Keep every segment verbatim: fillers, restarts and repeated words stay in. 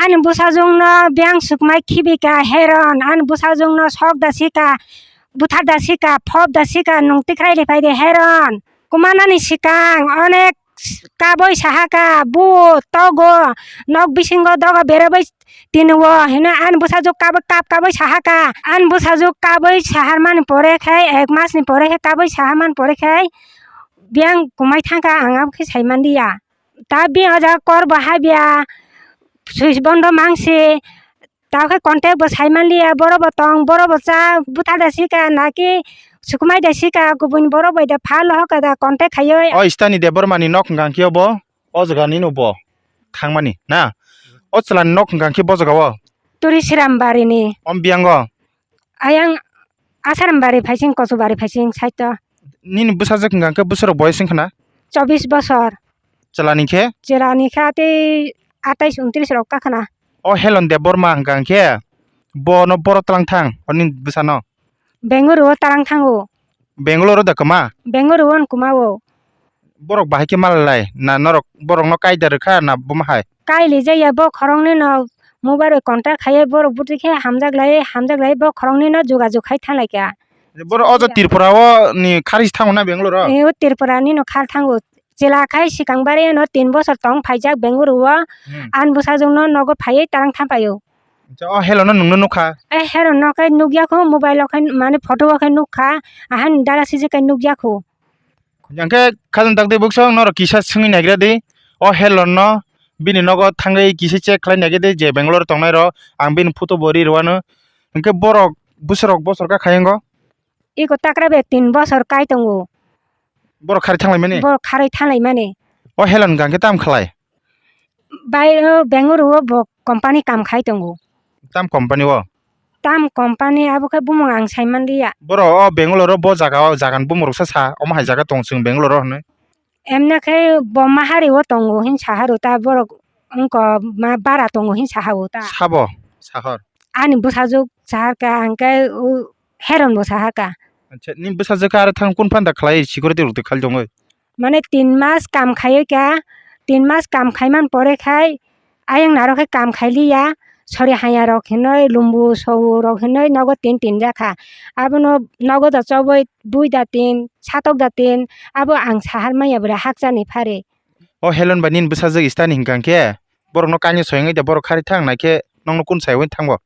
Ani bwsajwkno biyang sukmai khibika heron, ani bwsajwkno sok da sika, buthar da sika, phop da sika, nwng tikrai riphai de heron. Kumanani sikang onek kabui sahaka, bu togo, nok bisingo doga berabui tinio hino ani bwsajwk kabui kap kabui sahaka, ani bwsajwk kabui saharmani pore khai, ek masni pore khai kabui saharmani pore khai biyang kumai thangkha, ang abo khe saimanliya. Ta bini o jaga kor bo habya, switch bondo mangsi, ta khe contact bo saimanliya, borok bo tong, borok bo cha, buthar da sika, naki sukumai da sika, kubun borok bai da phal hoka da contact khaioi. O Istani Debbarma ni nok hwnkha khe bo, o jaga ni no bo thangmani na? O chwla ni nok hwnkha khe bo jaga o? Turi Sirambari ni. Om biyango? Ayang Asarambari phaising, Kosubari phaising side o. Nini bwsajwk hwnkha khe bwswrok boyes wngkha na? Chobis bosor. Chwla ni khe? Chwla ni khe tei atais untris rok kakhwna. O Helon Debbarma hwnkha khe bono boro twlang thang, o nini bwsano? Bengaluru o twlang thango. Bengaluru da kwma? Bengaluru o kwma o. Borok bahai khe malai lai na norok borokno kaida rwkha na buma hai? Kaili jaya bo khoroknwi no mobile bai contact khaiwi borok bwtwi khe hamjak lai, hamjak lai bo khoroknwi no jogajog khai thanglai kha. Borok o Tripura o ni khari thango na Bengaluru o? E, o Tripura ni no khar thango. Chwla khai swkang bari no tin bosor tong phaijak Bengaluru o. Hmm. Ani bwsajwk no nogo phaiwi twlang thampaio. Acha, o Helon no nwng no nukha? E, Helon no khe nukya kho, mobile o khe mane photo o khe nukha, ahani dara sijik khe nukya kho. Hwnkhe khajang tak de bwksa norok kisa swngwi naigra di. O Helon no bini nogo thangwi kisa check khlai naigra di je Bangalore tongnai rok, ang bini photo bo ri rwano. Hwnkhe borok bwswrok bosor ka khayango. Iko takra be tin bosor kai tongo. Borok kharwi thanglai mani? Borok kharwi thanglai mani. O Helon hwnkha khe tam khlai? Bai, o Bengaluru o bo company kam khai tongo. Tam company o? Tam company abo khe bumung ang sai manliya. Boro o Bengaluru o bo jaga o, jaga ni bumung rok sa sa, omo hai jaga tong chwng Bengaluru o hinwi. Emne khe bo mahari o tongo hin saha rw ta, borok wngko ma bara tongo hin saha o ta. Sabo, sahor. Ani bwsajwk sahar ka ang khe u Heron bo sahar ka. Acha, ni bwsajwk khe aro thang kun phanda khlai security rok twi khali tongwi? Mane tin mas kam khaiwi kha, tin mas kam khaiman pore khai ayang naro khe kam khailiya, sori haya rok hinwi, lumbu sobu rok hinwi nogo tin tin jakha. Abono nogo da chobwi bui da tin, satok da tin, abo ang sahar manya bwrwi hakchani phari. O Helon bai nini bwsajwk Istani hwnkha khe borokno kainwi soyengwi da borok khari thang nai khe nokno kun saiwi thangbo?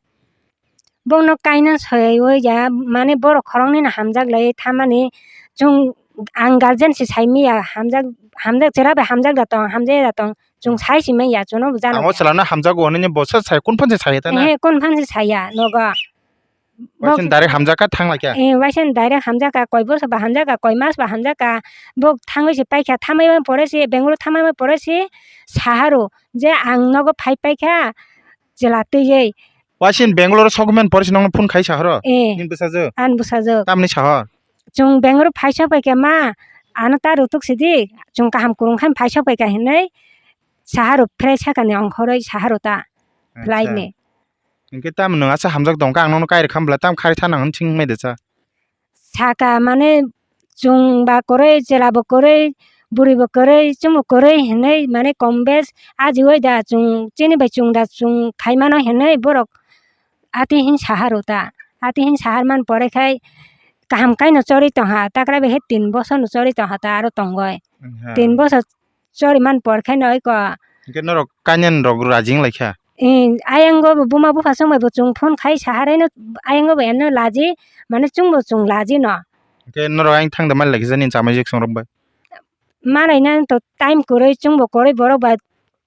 Bono kaina soyaiwi ya, mane borok khoroknwi no hamjak lai thamani chwng ang guardian se sai manya hamjak, hamjak chwra bai hamjak da tong, hamjak ya da tong, chwng sai se manya chuno bo jana. Ang o chwla no hamjak o hinwi bo se sai, kun phan se sai ta na? Ehe, kun phan se sai ya nogo. Waisa direct hamjak kha thang lai kha? Eh, waisa direct hamjak kha, koi bosor ba hamjak kha, koi mas ba hamjak kha, bo thangwi se pai kha, thamwi pore se, Bangalore thamwi pore se, saharo je ang nogo phai pai kha, chwla twiwi. Waisa Bangalore sogwi man pore se nokno phone khai saharo? Eh. Nini bwsajwk? Ani bwsajwk. Tamni sahor? Chwng Bangalore phai sok pai kha ma, ano ta rutuk sidi, chwng kaham kwrwng khe phai sok pai kha hinwi, saharo fresh hakha ni ongkhorwi saharo ta flight ni. Hinkhe tamo nwng asa hamjak tong kha, ang nono kairwkha bwla tamo khari thana hwn thwng mai da cha. Saka mane chwng ba kwrwi, chwla bo kwrwi, bwrwi bo kwrwi, chwng bo kwrwi hinwi mane kom bes ajiwi da chwng chini bai chwng da chwng khai mano hinwi borok ati hin sahar o ta. Ati hin sahar man pore khai kaham kai no chori tongha, takra bai khe tin bosor no chori tongha ta aro tongoi. Tin bosor chori man por khe no iko. Hinkhe norok kainan rok raji wng lai kha? Eh, ayang go bo buma bupha chwng bai bo chwng phone khai saharai no, ayang go bo eno laji, mane chwng bo chwng laji no. Hinkhe norok ayang thang da man lai kha nini chamai jik song rok bai? Manai na to time kwrwi chwng bo kwrwi borok bai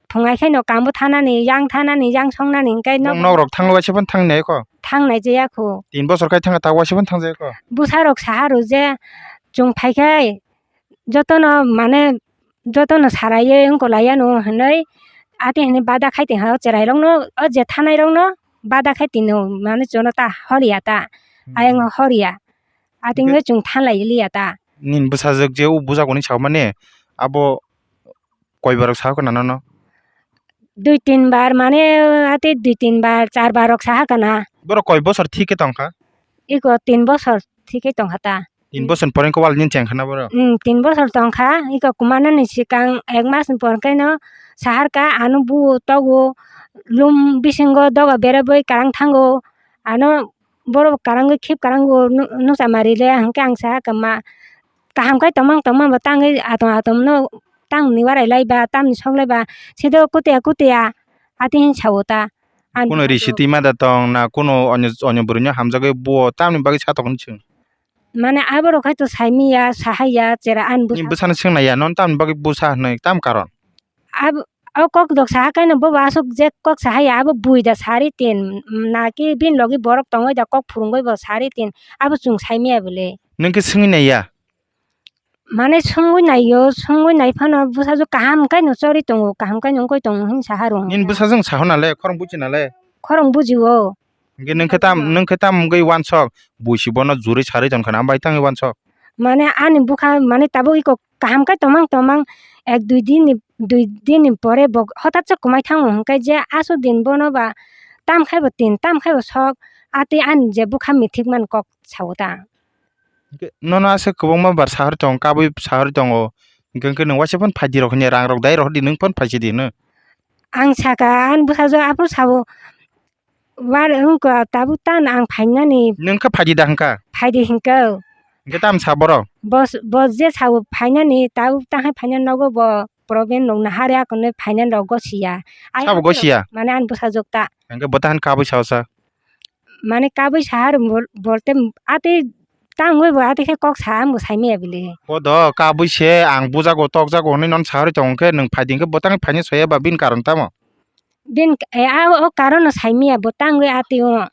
phungai khe no kam bo thanani, yang thanani, yang songnani hinkhe nok rok thang waisa phano thang nai kho? Thang nai jaya kho. Tin bosor khai thang ta waisa phano thang jaya kho? Bwsa rok saha rw je chwng phai khai jotono mane jotono saraiwi wngkolaiyano hinwi ati hinwi bada khai tongha o chwrairokno o je thanairokno bada khai tino mane jono ta horiya ta ayang horiya ati wngwi chwng thanlailiya ta. Nini bwsajwk je o bujagoni saumani abo koi barok sahakha na nono? Dui tin bar mane ati dui tin bar char bar rok sahakha na. Borok koi bosor thik khe tongkha? Iko tin bosor thik khe tongkha ta. Tin bosor ni pore wngkha wal nini chengkha na borok? Hmm, tin bosor tongkha, iko kumanani swkang ek mas ni pore khe no sahar kha, ano bu togo, lum bisingo doga berabwi karang thango, ano borok karangwi khip karango nu-, nuksa mari le, hwnkhe ang saha kama kaham khai tongmang tongmang bo tangwi atom atom no tamni warai lai ba, tamni sok lai ba, sido kutia kutia ati hin sao ta. Ang Kuno risi twi ma da tong na, kuno onyo, onyo bwrwino hamjagwi buo tamni bagwi sa tokni chwng? Mane aborok hai to saimiya, sahaiya, chera ani Ni bwsa bwsano swngna ya, non tamni bagwi bwsa hwnwi tam karon? Ab-, o kok dok saha kaino bobo aswk je kok sahaiya, abo bui da sari tin, naki bini logi borok tongoi da kok phurungoi bo sari tin, abo chwng saimiya bwle. Nwng khe swngwi naiya? Mane swngwi naio, swngwi nai phano bwsajwk kaham kaino chori tongo, kaham kaino wngwi tongo hin saha rung. Nini bwsajwk saho nale, khorang buji nale? Khorang bujio. Hingke nwng khe tam, nwng khe tam wngwi wansok, buisi bono jurui sarwi tongkha na, bai tangwi wansok? Mane ani bwkha, mane tabuk iko kaham khe tomang tomang, ek dui din ni, dui din ni pore bo hotat se kwmai thango, hwnkhe je aswk din bono ba tam khai bo tin, tam khai bo sok, a tei ani je bwkha mithik man kok sao ta. Hingke nono aswk kwbangma bar sahor tongo, kabui sahor tongo, hingke, hingke nwng waisa phone phaidi rok hinya, rang rok dai rok di, nwng phone phaisidi hino. Ang saka, ani bwsajwk aphuru sao, War wngkha tabuk tan ang phainani. Nwng khe phaidi da hwnkha? Phaidi hwnkha. Hwnkhe tamo sa borok? Bos, bos je sao phainani, tabuk tang hai phainani nogo bo problem nung nahari akonwi phainani rok gosiya. Ai Sabo gosiya? Mane ani bwsajwk ta. Hwnkhe bo ta han kabui sao sa? Mane kabui sahar bol-, bolte ati tangwi bo ati khe kok sa ang bo saimaya bile. Bodo kabui se ang bujago tokjago hwnwi non sahari tong khe nwng phaidi hwnkhe bo tang phainani soya ba bini karon tamo? Bini, e, a, o karon no saimaya bo tangwi ati o.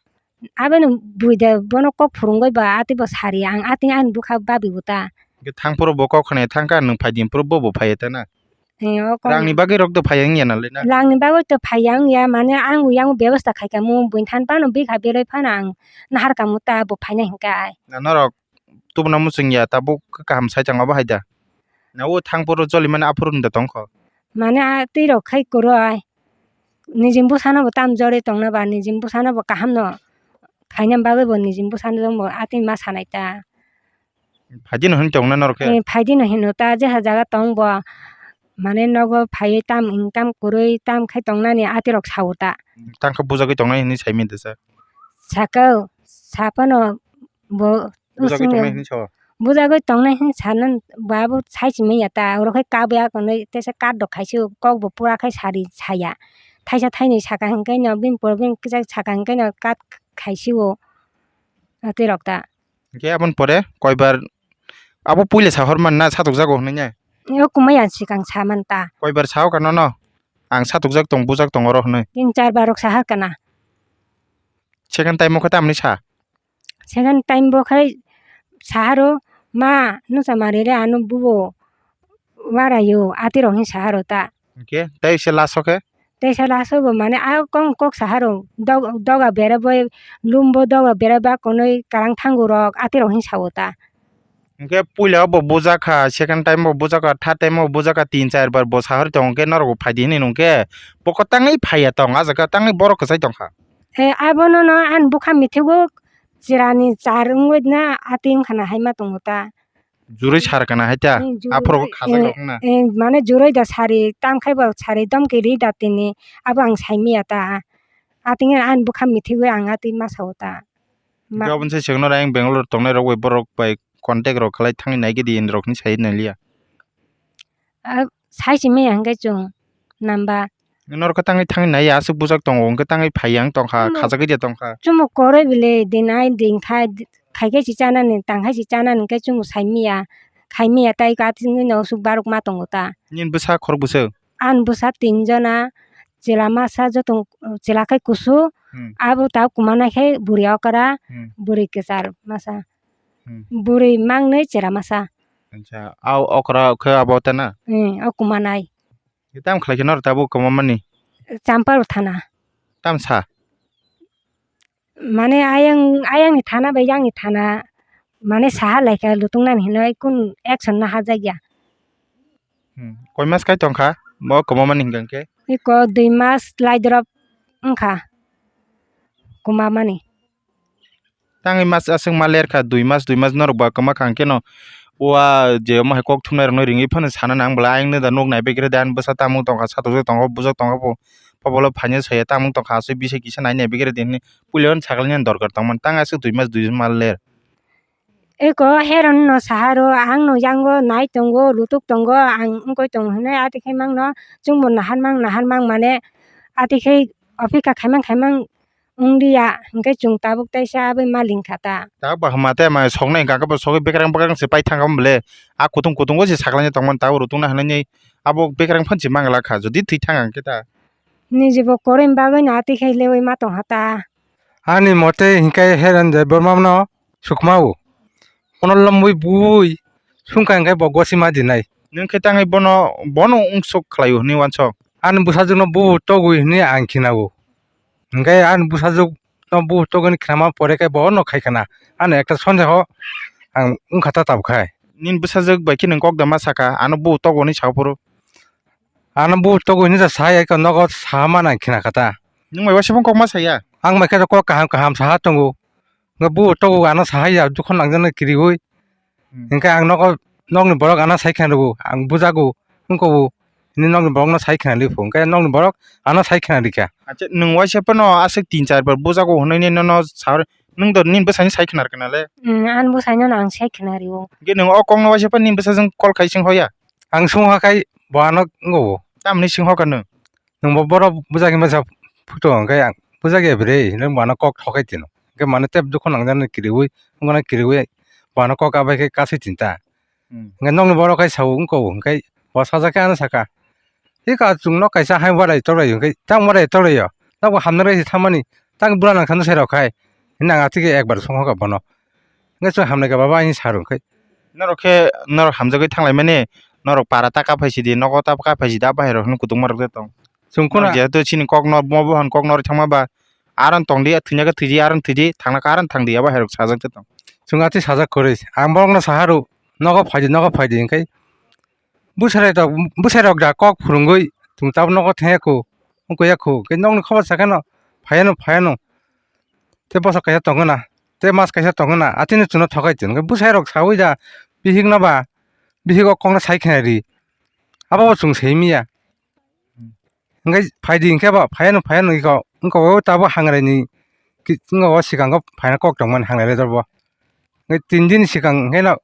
Aboni buida bono kok phurungwi ba ati bo sari ang ati ani bwkha babi bo ta. Hwnkhe thang phuru bo kok khna thang kha nwng phaidi phuru bo bo phaiya ta na. E, o kok Rang ni bagwi rok do phaiya wngya na le na. Rang ni bagwi to phaiya wngya mane ang yang bebosta khai kha mo buini than phano bikha berwi phano ang nahar kha mo ta bo phainai hwnkhe ai. Na norok tubuna muchung ya tabuk kaham sai tong abo hai da. Na o thang phuru joli mani aphuru da tong kho. Mane a twi rok khai kwrwi. Nijing bwsano bo tam jorwi tongna ba nijing bwsano bo kaham no khaina bagwi bo nijing bwsano jong bo atwi ma sanai ta. Phaidi no hin tongna norok khe? Eh, phaidi no hino ta jeha jaga tong bo mane nogo phaiwi tam income kwrwi tam khai tongnani atwi rok sao ta. Tang khe bujagwi tongnai hinwi sai mani da sa. Sakao, saphano bo Bujagwi usung tongnai hinwi sao? Bujagwi tongnai hin sana ba bo sai simi ya ta, oro khai kab ya konwi teisa kat rok khai si o, kok bo pura khai sari saya. Thaisa thainwi saka hinkhe no bini pore bini kisa saka hinkhe no kat khai si o, tei rok ta. Hinkhe aboni pore koibar abo puila sahor man na satok jago hinwi ne? O kwmai ang swkang sa man ta. Koibar sao ka nono? Ang satok jak tong, bujak tong oro hinwi. Tin char bar rok sahar kana. Second time o khe tamni sa? Second time bo khai saharo, "Ma, nwsa mari re ano bubo waraio," atwi rok hin saharo ta. Hwnkhe tei se last o khe? Tei se last o bo mane a kong kok saharo, dog-, doga bera bai, lum bo doga bera ba konwi karang thango rok atwi rok hin sao ta. Hwnkhe puila o bo bujak kha, second time bo bujak kha, third time bo bujak kha, tin char bar bo sahari tongo, hwnkhe norok bo phaidi hinwi nung khe bo kwtangwi phaiya tong, ah jaga tangwi borok kwchai tong kha. Eh, abono no ani bwkha mithigo chwrani char wngwi na atwi wngkha na hai ma tongo ta. Jurui sar kana hai ta, Hmm, jurui, aphuru bo khajak eh, rok na. Eh, mane jurui da sari, tam khai bo sari, domki ri da tini, abo ang sai miya ta. Atwng ani bwkha mithigo ang atwi ma sao ta. Ma- Jobon se chwngno ayang Bangalore tongnai rok bai borok bai contact rok khlai thangwi naigidi, rok ni sai naliya. Ah, sai simi hwnkhe chwng namba. Norok khe tangwi thangwi naiya, aswk bujak tongo, hwnkhe tangwi phaiya wng tongkha, Chwng- khajagwi de tongkha. Chwng koroi bwle, din ai din khai, khai khe si chanani, tang khai si chanani, hwnkhe chwng sai miya, khai miya, tai ka tingwi no aswk barok ma tongo ta. Nini bwsa khorok bwswk? Ani bwsa tin jona, chwla masa joto, chwla khai kusu, Hmm. abo ta kumanai khai bwrwi okra, Hmm. bwrwi kwchar masa. Hmm. Bwrwi mangnwi chwla masa. Acha, au okra khe abo ta na? Hmm, o kumanai. Tam khlai khe norok tabuk kwma mani? Champar thana. Tam sa? Mane ayang, ayang ni thana bai yang ni thana, mane saha lai kha lutung nani hinwi kun action na hajak ya. Hmm. Koi mas kai tong kha? Bo kwma mani hwnkha khe? Iko dui mas lai drop wng kha. Kwma mani. Tangwi mas aswk ma ler kha, dui mas, dui mas norok ba kwma kha, hwnkhe no o a je omo hai kok thumnai rokno ringwi phano sana nang bwla, ayang no da nuk nai begre da, ani bwsa tamung tong kha, satok jok tongo, bujak tongo bo, Pobolo phaina saya tamung tongkha aswk bisai kisa naina bigre din puilon saklani dorkar tongmani tang aswk dui mas dui mal ler. Eko heron no saharo ang no yango nai tongo lutuk tongo ang wngkoi tongo hinui ati khai mangno chwngbo nahar mang nahar mang mane ati khai opeka khaimang khaimang wngya hwnkhe chwng tabuk taisa abwi ma lingkha ta. Tabuk ba hwnma tei ma soknai hwnkha khe bo sogwi bekrang bekrang se pai thangkha bole a kutung kutungo se saklaina tongmani tabuk rwtwkna hinui abo bekrang phano se manglakha jodi thwi thang ang khe ta. Nijibo kwrwini bagwino ati khai lewi ma tongkha ta. Ani mote hinkhe Heron Debbarmano sukmao. Bono lomwi bui sungkha hinkhe bo gosima dinai. Nwng khe tangwi bono, bono wngsuk khlaio hwnwi uansuk. Ani bwsajwkno bubo togwi hwnwi ang khinao. Hinkhe ani bwsajwkno bubo togwini khinama pore khe bono khai khna. Ani ekta sondeho ang wngkha ta tabuk khai. Nini bwsajwk bai khe nwng kok da ma saka, ano bubo togo hwnwi sa phuru. Ano bubo togo hwnwi sa, sa ya khe nogo sa mano ang khna kha ta. Nwng bai waisa phano kok ma saya? Ang bai khe kok kaham kaham saha tongo. Nga bubo togo ano saha ya, dukha nangjaknai kiriui. Hmm. Hinkhe ang nogo, nokni borok ano sai khna rwo, ang bujago, wngkha bo. Hwnwi nokni borokno sai khna riphu, hinkhe nokni borok ano sai khna rikha. Acha, nwng waisa phano aswk tin char bar bujago hwnwi nono sa, nwng do nini bwsani sai khna rwkha nale? Hmm, ani bwsaino ang sai khna rwo. Hinkhe nwng o kokno waisa phano nini bwsajwng call khai sing hoya? Ang sung ha khai bo ano wngkha bo. Tamni sing hoka nwng? Nwng bo borok bwjak hinmasa phuto hwnkhe ang bwjak ya bwrwi hinwi bo ano kok thokai tino. Hwnkhe mane tep dukhu nangjaknai kiriui, wngkha kiriui bo ano kok abai khe kasui tinta. Hmm. Hwnkhe nokni borok khai sao wngkha bo hwnkhe bo sajak khe ano saka. Ika chwng nok kaisa hai warai toklai hwnkhe tang warai toklaio. Tabo hamnai bai se thammani tang bwra nang thangno sai rok khai. Hwnwi ang atwkhe ekbar songkha bono. Hwnkhe chwng hamnai kha baba hinwi sa rw khai. Norok khe norok hamjagwi thanglaimani, norok para ta kaphai sidi, nogo ta kaphai sidi, a bahai rok hwnwi kutung ma rwk tong. Chwng khuna jehetu chini kok no mo bohan kok no rw thangma ba, aron tong di, thwina khe thwidi, aron thwidi, thangna khe aron thang di, a bahai rok sajak tong. Chwng atwi sajak kwrwi, ang borok no saha rw, nogo phai di, nogo phai di hwnkhe. Bwsai rok, bwsai rok da kok phwrwngwi chwng tabuk nogo thangya kho, wngkha ya kho, hwnkhe nokni khobor sa kheno phaiya no, phaiya no. Tei bosok kaisa tongkha na, tei mas kaisa tongkha na, atini chwngno thokai tong. Hwnkhe bwsai rok saui da bihik no ba, bihik o kok no sai khna ri, abo bo chwng sai manya. Hwnkhe phai di hwnkhe bo, phaiya no, phaiya no iko, wngkha o tabuk hangrai ni, wngkha o swkang o phaina kok tongmani hangrai le bo. Hwnkhe tin din swkang hwnkhe no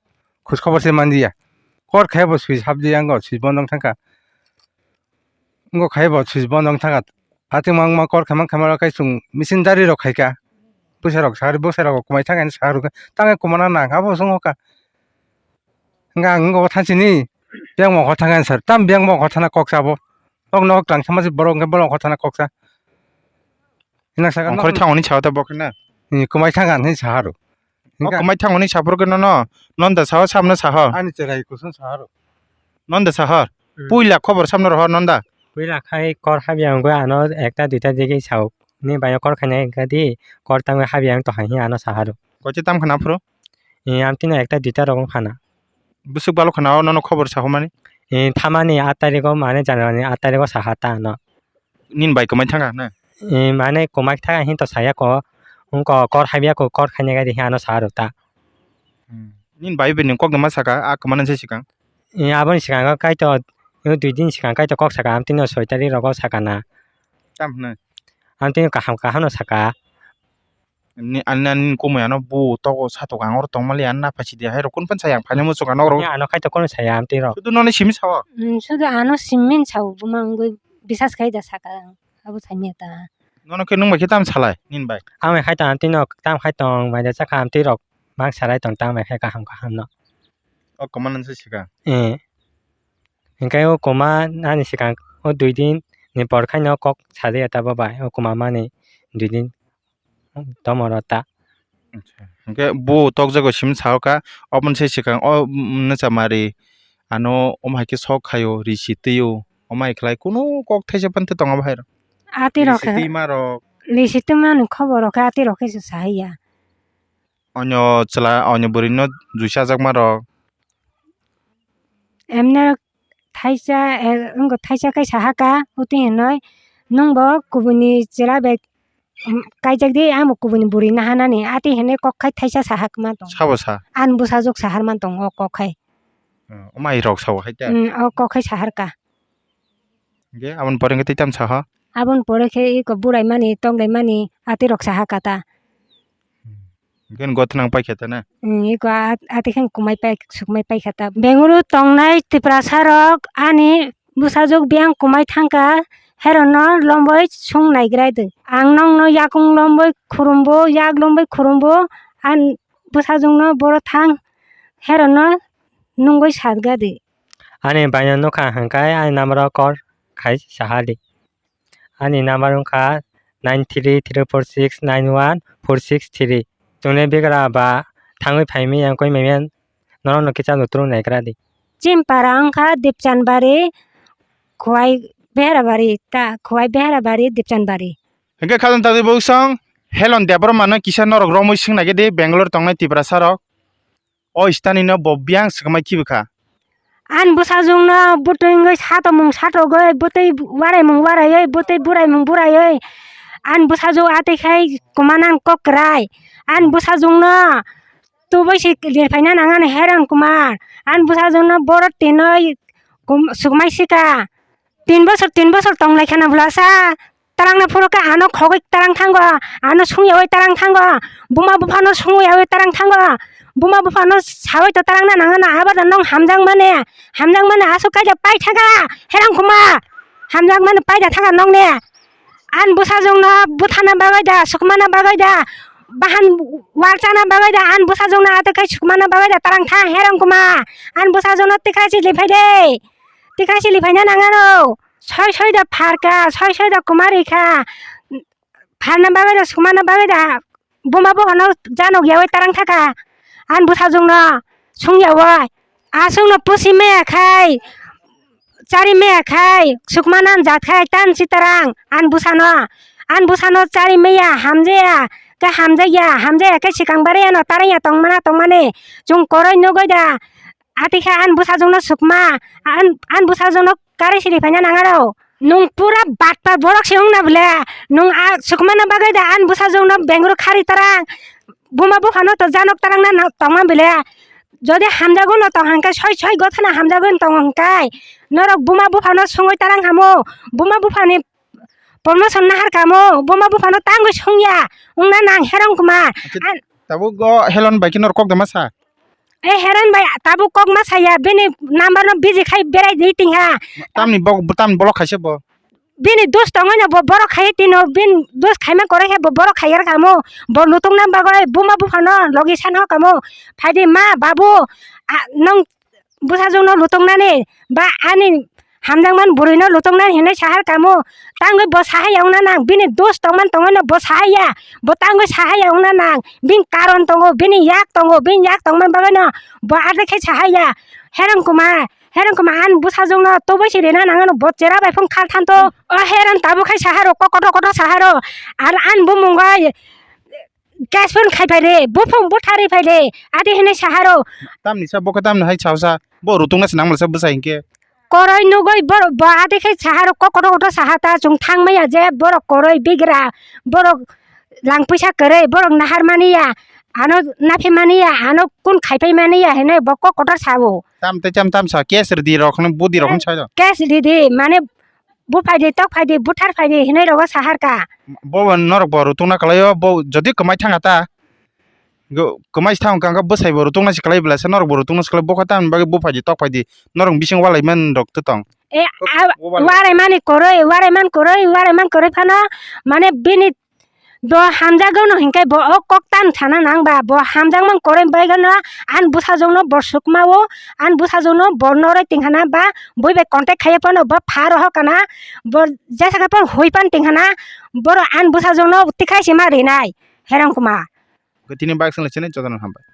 khoj khobor se man diya. Kor khai bo switch hap diya, wngkha switch bondo wng thangkha. Wngkha khai bo switch bondo wng thangkha. Atwng ma wngma kor khaima khaima rok khai chwng machine dari rok khai kha. Bwsai rok sari bwsai rok kwmai thangkha hinwi sa rwkha. Tamo kwmana nang abo song kha. Hwnkhe ang wngkha o thanchini biyang mokol thangkha hinwi sa rw. Tamo biyang mokol thana kok cha bo. Nok nok tang sama se borok hwnkhe borok mokol thana kok cha. Hinang saka ongkhorwi thangoni sao ta bo kheno. Kwmai thangkha hinwi sa rw. O kwmai thangmani saphuru khe nono, nono da saho, samno saho? Ani cherai kusung saha rw. Nono da saho? Hmm. Puila khobor samno rohor nono da? Puila khai kor habya wngwi ano ekta duita digi sao. Ni bayo kor khainai wngkha di, kor tangwi habya wng tong hai hinwi ano saha rw. Koichi tam khna aphuru? E, amtwino ekta duita rok wng khana. Bwswk balo khna o nono khobor sahomani? E, thamani aat tarikh o, mane January ni aat tarikh o saha ta ano. Nini bai kwmai thangkha na? E, mane kwmai thangkha hinwi to saya kho. Wngkha kor habya kho, kor khaina gari hinwi ano sa rw ta. Hmm. Nini bai bai ni kok ma saka, a kwmana se swkang? E, aboni swkang kaitor, o dui din swkang kaitor kok saka, amtwino soi tarikh rogo saka na. Tam hwnwi? Amtwino kaham kaham no saka. Ni, ani, ani kumui ano bu togo satok ang oro tongmali ano naphai sidi hai rok kun phan saya ang phaina muchung ano oro. Ni ano khai to kono saya amtwi rok. Sudu nono simi sao? Hmm, sudu ano simi sao buma wngwi bisas khai da saka ang. Abo sanya ta. Nono khe nung bai khe tam salai nini bai? Ang bai khai tong amtwi no tam khai tong bai da chakha amtwi rok mang salai tong tam bai khai kaham kaham no. O kwmana se sika. Eh. Hinkhe o kwma ani swkang o dui din ni por khai no kok sa de ya ta bo bai o kwma mani dui din. Tomoro ta. Acha. Hwnkhe bo tokjago simi sao kha, oboni se swkang o, mm, nwcha mari ano omo hai khe sok khaio, ri si twio, omo hai khlai kunu kok thaisa phano tong abo hai rw. Ati rok khe. Ri si twi ma rok. Ri si twi mani khobor rok khe ati rok khe se sai ya. Onyo chwla, onyo bwrwi no juicha jak ma rok. Emne thaisa, eh, wngkha thaisa khe saha kha, uti hinoi, "Nwng bo kubuni chwla bai, um, kaijak di, ang bo kubuni bwrwi naha nani," ati hinui kok khai thaisa saha kwma tong. Sabo sa? Ani bwsajwk sahar man tong o kok khai. Hmm, o mai rok sao hai ta? Hmm, o kok khai sahar kha. Hingke aboni pore hingke tei tamo saha? Aboni pore khe iko burai mani, tonglai mani, ati rok saha kata. Hmm. Gen gothnang paikha ta na? Hmm, iko a-, ati khe kumai pai, sukmai paikha ta. Bengaluru tongnai Tiprasa rok ani bwsajwk biyang kumai thangkha, herono lomboi sung naigra di. Ang nokno yakung lomboi khurumbo, yak lomboi khurumbo, ani bwsajwkno boro thang, herono nungoi satga di. Ani baino nukha hwnkhe ani number o call khai saha di. Ani number wngkha nine three three four six nine one four six three. Chwngni bigra ba thangwi phaimani yang koi manya norokno kisa luturok naigra di. Chimpara wngkha Dipchanbari, Khowai Beharabari ta, Khowai Beharabari, Dipchanbari. Hwnkhe khajang tadi bo song Helon Debbarma no kisa norok romwi swng nai di Bangalore tongnai Tiprasa rok. O istani no bo biyang swkmai khibi kha. Ani bwsajwk no bwtwi wngwi satomung satogwi, bwtwi waraimung waraiwi, bwtwi buraimung buraiwi. Ani bwsajwk atwi khai kwmana kok kwrai. Ani bwsajwk no tubui se lirphaina nangani heran kwma. Ani bwsajwk no borok tinwi kum-, swkmai sika. Tin bosor, tin bosor tong lai kheno bwlasa, tarang na phuru khe ano khogwi tarang thango, ano sung yaui tarang thango, buma buphano sung yaui tarang thango, buma buphano saui to tarang na nangano, abo da nong hamjak mani, hamjak mani aswk kaisa pai thaka, herang kuma, hamjak mani pai da thaka nong ne, an bwsajwk no bwthana bagwi da, sukmana bagwi da, bahan wal chana bagwi da, an bwsajwk no atwk khai sukmana bagwi da tarang tha, herang kuma, an bwsajwk no tikha chili phai de. Tikha chili phaina nangano, soi soi da pharka, soi soi da kwma rikha, pharna bagwi da, sukmana bagwi da, buma buphano janok yaui tarang thaka, ani bwsajwkno sung yaui, aswkno pusi maya khai, chari maya khai, sukmana jat khai, tan si tarang, ani bwsano, ani bwsano chari maya, hamjaya, khe hamjakya, hamjaya khe swkang bariyano tarangya tongmana tongmani, chwng koroi nugwi da, Atwkhe ani bwsajwkno sukma, an-, ani bwsajwkno karwi siri phaina nangaro. Nwng pura batpar borok se wngna bwle, nwng a sukmano bagwi da ani bwsajwkno bengro khari tarang, buma buphano to janok tarang na tongma bwle. Jodi hamjago no tong hangkhe soi soi gothana hamjago no tong hangkhe norok buma buphano sungwi tarang hamo, buma buphani promotion nahar kamo, buma buphano tangwi sungya, wngna nang herong kuma. Acha, an- tabuk go Helon bai khe norok kok da ma sa? E Heron bai tabuk kok ma saya, bini number no busy khai berai di tingha. Tamni bo, tamni bolok khaisa bo. Bini dos tongoi no bo borok khai tino, bin dos khaima koroi khe bo borok khai rwkha mo. Bo lutungna bagwi buma buphano logi san ho kamo. Phaidi ma, babu, a, nong bwsajwkno lutungnani ba ani hamjakmani bwrwino lutungnani hinwi sahar kamo. Tangwi bo sahaya wngna nang, bini dos tongmani tongmano bo sahaya, bo tangwi sahaya wngna nang, bini karon tongo, bini yak tongo, bini yak tongmani bagwino bo adekhe sahaya. Herong kuma, herong kuma ani bwsajwkno tubui si rina nangano bo chera bai phung khal thanto. O herong tabuk khai saharo, kok kotor kotor saharo, ar ani bumung bai case phone khai phai re, buphung butharwi phai re, adi hinwi saharo. Tamni sa bo khe tamni hai sao sa, bo rutungna se nang masa bwsa hinkhe. Koroi nugwi bo, bo adi khai saharo, kok kotor kotor saha ta, chwng thang maya je borok koroi bigra, borok lang puisa kwrwi, borok nahar mani ya, ano naphi mani ya, ano kun khai phai mani ya hinwi bo kok kotor sao. Tam tei tam tam sa, case rwdi rok, budi rok sa. Case rwdi, mane Buphai di, tok phai di, buthar phai di hinwi rogo sahar ka. Bo norok bo rutungna kwlaio, bo jodi kwmai thanga ta, go-, kwmai thang kang kha bwsai bo rutungna se kwlai bwla se norok bo rutungna se kwlai, bo kha tamni bagwi buphai di, tok phai di, norok bising walai man rok to tong. E, a, walai mani kwrwi, walai man kwrwi, walai man kwrwi phano, mane bini Bo hamjakgwno hinkhe bo o kok tan sana nang ba, bo hamjakmani koroi bagwino ani bwsajwkno bo sukma-o, ani bwsajwkno bo noroi tingkhana ba bui bai contact khaiya phano bo pha rohor kana, bo jesa khe phano hui phano tingkhana, borok ani bwsajwkno tikhaisi ma rinai, herang kuma. Tini bike swnglai sini jotono hambai.